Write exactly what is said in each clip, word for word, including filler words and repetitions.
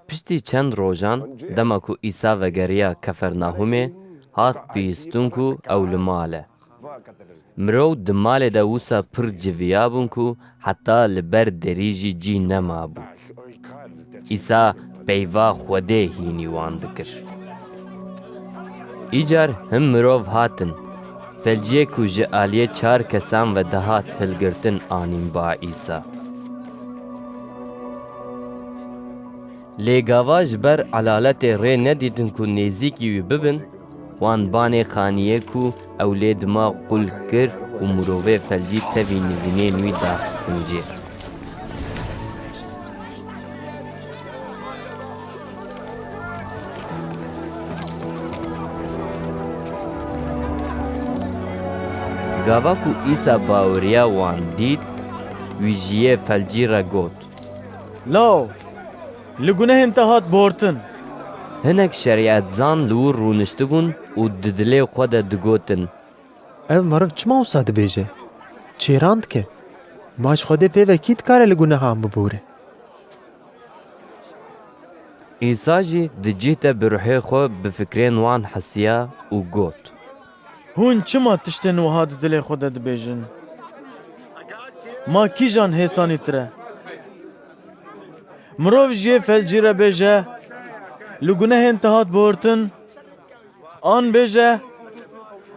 Piştî çend rojan, dema ku Îsa vegeriya Kefernahûmê, hat bihîstin ku ew li mal e. Mirov di malê de wisa pir civiyabûn ku heta li ber derî jî cî nemabû. Îsa peyva Xwedê hînî wan dikir. Îcar hin mirov hatin, felciyê ku ji aliyê çar kesan ve dihat hilgirtin anîn ba Îsa. Lê gava ji ber elaletê rê nedîtin ku nêzîkî wî bibin, wan banê xaniyê ku ew lê dima qul kir û mirovê felcî tevî nivînên wî daxistin jê. Gava ku Îsa baweriya wan dît, wî ji yê felcî re got, Law, li gunehên te hat bortin. Hinek şerîetzan li wir rûniştibûn û di dilê xwe de digotin, Ev meriv çima wisa dibêje? Çêran dike? Ma ji Xwedê pê ve kî dikare li gunehan bibore? Îsa jî di cih de bi ruhê xwe bi fikrên wan hesiya û got, Hûn çima tiştên wiha di dilê xwe de dibêjin? Ma kîjan hêsanîtir e? Mirov ji yê felcî re bêje, Li gunehên te hat bortin, an bêje,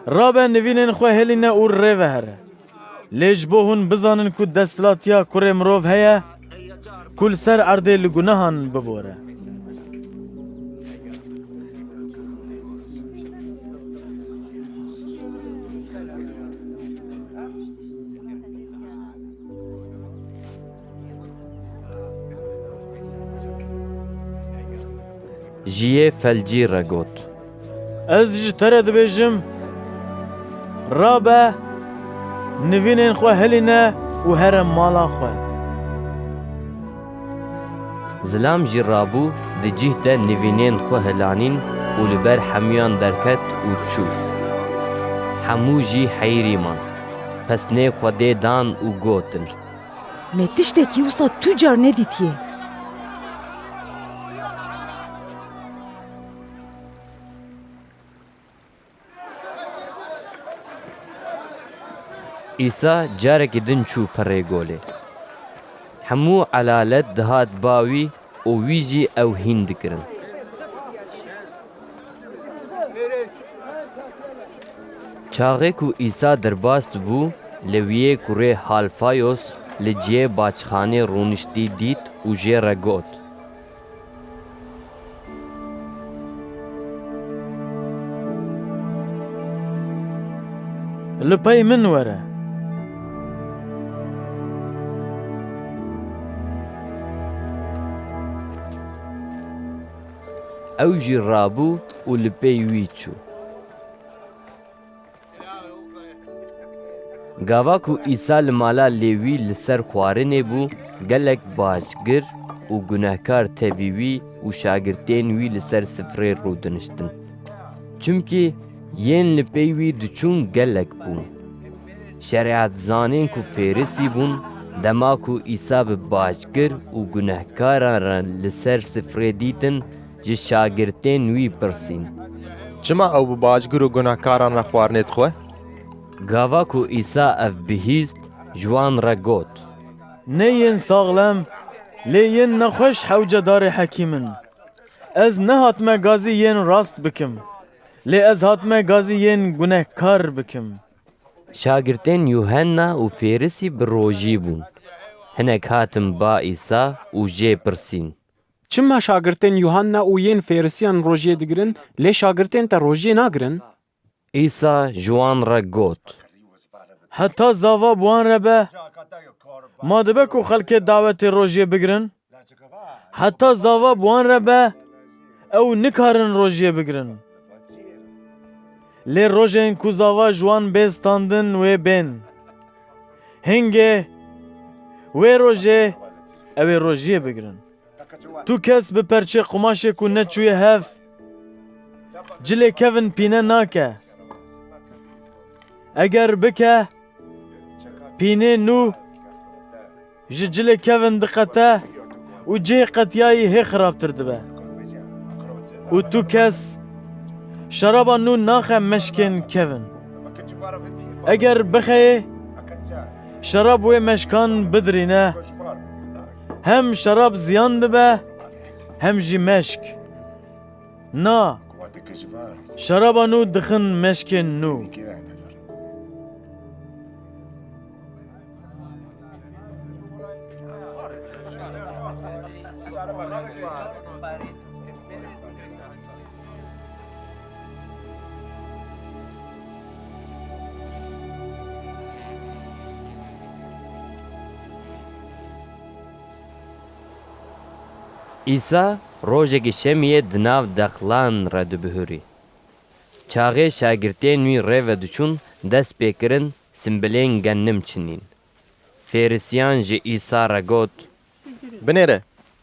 Rabe, nivînên xwe hêlîne û rê ve here. Lê ji bo hûn bizanin ku desthilatiya Kurê Mirov heye, ku li ser erdê li gunehan bibore. Ji yê felcî re got, Ez ji te re dibêjim, rabe, nivînên xwe hilîne û here mala xwe. Zilam jî rabû, di cih de nivînên xwe hilanîn û li ber hemûyan derket û çû. Hemû jî heyrî man, pesnê Xwedê dan û gotin, Me tiştekî wisa tu car nedîtiye. Îsa carekî din çû perê golê. Hemû elalet dihat ba wî û wî jî ew hîn dikirin. Çaxê ku Îsa derbas dibû, Lewiyê kurê Halfayos li cihê baçxanê rûniştî dît û jê re got, Li pey min were. Ew jî rabû û li pey wî çû. Gava ku Îsa li mala Lêwî li ser xwarinê bû, gelek bacgir û gunehkar tevî wî û şagirtên wî li ser sifrê rûdiniştin. Çimkî yên li pey wî diçûn gelek bûn. Şerîetzanên ku Fêrisî bûn, dema ku Îsa bi bacgir û gunehkaran re li ser sifrê dîtin, ji şagirtên wî pirsîn, Çima ew bi bacgir û gunehkaran re xwarinê dixwe? Gava ku Îsa ev bihîst, ji wan re got, Ne yên saxlem, lê yên nexweş hewce darê hekîm in. Ez nehatime gazî yên rast bikim, lê ez hatime gazî yên gunehkar bikim. Şagirtên Yuhenna û Fêrisî bi rojî bûn. Hinek hatin ba Îsa û jê pirsîn, Çima şagirtên Yuhanna û yên Fêrisiyan rojiyê digirin, lê şagirtên te rojiyê nagirin? Îsa ji wan re got, Heta zava bi wan re be, ma dibe ku xelkê dawetê rojiyê bigirin? Heta zava bi wan re be, ew nikarin rojiyê bigirin. Lê rojên ku zava ji wan bê standin wê bên. Hingê wê rojê ew ê rojiyê bigirin. Tu kes bi perçê qumaşê ku neçûye hev, cilê kevin pîne nake. Eger bike, pînê nû ji cilê kevin diqete û cihê qetiyayî hê xirabtir dibe. Û tu kes şeraba nû naxe meşkên kevin. Eger bixeyê, şerab wê meşkan bidirîne. Hem şerab ziyan dibe, hem jî meşk. Na, şeraba nû dixin meşkên nû. Îsa rojekî şemiyê di nav dexlan re dibihurî. Çaxê şagirtên wî rê ve diçûn, dest pê kirin simbilên gennim çinîn. Fêrisiyan ji Îsa re got, Binêre,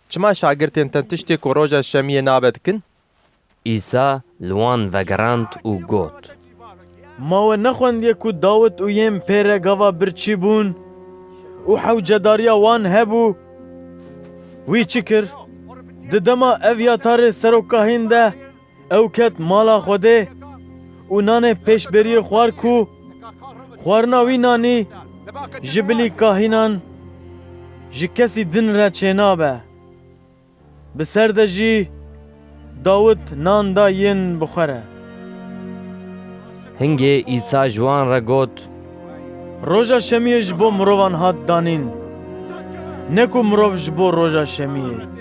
çima şagirtên te tiştê ku roja şemiyê nabe dikin? Îsa li wan vegerand û got, Ma we nexwendiye ku Dawid û yên pê re gava birçî bûn û hewcedariya wan hebû? Wî çi kir? Di dema Evyatarê serokkahîn de ew ket mala Xwedê û nanê pêşberiyê xwar ku xwarina wî nanî ji bilî kahînan ji kesî din re çênabe. Bi ser de jî Dawid nan da yên bixwere. Hingê Îsa ji wan re got, Roja şemiyê ji bo mirovan hat danîn, ne ku mirov ji bo roja şemiyê.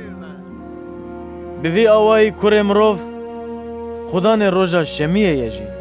Bi vî awayî kurê mirov xudanê roja şemiyê ye jî.